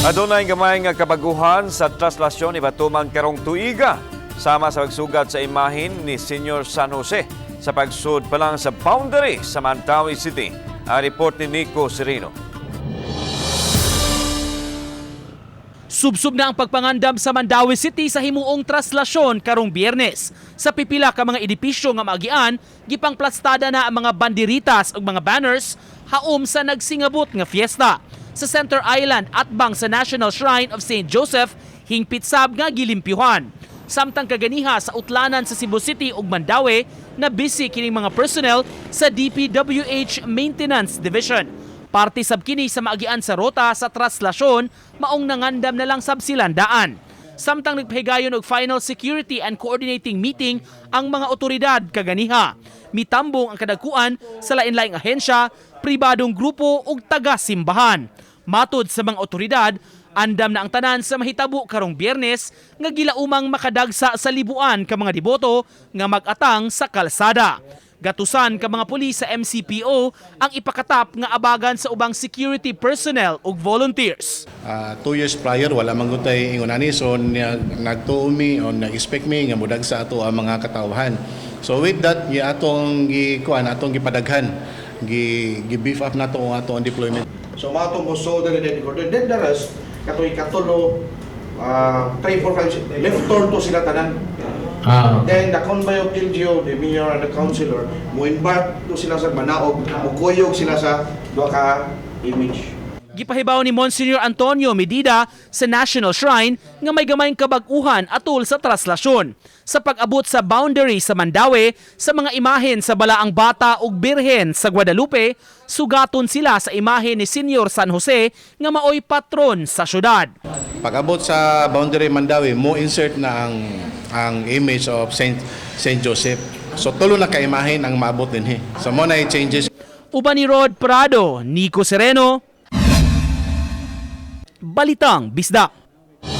Adunay gamay nga kabaguhan sa traslasyon ipatuman karong tuiga sama sa pagsugat sa imahin ni Senyor San Jose sa pagsud pa lang sa boundary sa Mandaue City. Ang report ni Nico Sereno. Subsub na ang pagpangandam sa Mandaue City sa himuong traslasyon karong Biyernes. Sa pipila ka mga edipisyo nga maagian, gipangplastada na ang mga banderitas ug mga banners haom sa nagsingabot nga fiesta. Sa Center Island atbang sa National Shrine of St. Joseph, hingpit sab nga gilimpyuhan. Samtang kaganiha sa utlanan sa Cebu City ug Mandaue, na busy kining mga personnel sa DPWH Maintenance Division. Parte sab kini sa maagian sa rota sa traslasyon, maong nangandam na lang sab silandaan. Samtang nagpahigayon og final security and coordinating meeting ang mga otoridad kaganiha. Mitambong ang kadagkuan sa lain-laing ahensya, pribadong grupo ug taga-simbahan. Matod sa mga otoridad, andam na ang tanan sa mahitabo karong Biyernes nga gilaumang makadagsa sa libuan ka mga deboto nga mag-atang sa kalsada. Gatusan ka mga pulis sa MCPO ang ipakatap nga abagan sa ubang security personnel ug volunteers. 2 years prior, wala man gud tay ingon ani, so nagtuo mi o nag-expect mi nga mudag sa ato ang mga katawhan. So with that, gi atong gikuan, atong gipadaghan, gi gi beef up nato ang ato ang deployment. So mao to mo so dali then then the rest katoy katulo, 3 4 5, left turn to sila tanan. Then the convoy of LGU, the mayor and the councilor, mo embark to sila sa Manaog, mo kuyog sila sa duha ka image. Gipahibaw ni Monsignor Antonio Medida sa National Shrine nga may gamayng kabag-uhan atol sa traslasyon. Sa pag-abot sa boundary sa Mandaue, sa mga imahen sa Balaang Bata ug Birhen sa Guadalupe, sugaton sila sa imahe ni Senyor San Jose nga maoy patron sa syudad. Pag-abot sa boundary Mandaue, mo insert na ang image of Saint Joseph. So tulo na ka imahen ang maabot dinhi. So mo na changes. Uban ni Rod Prado, Nico Sereno, Balitang Bisdak.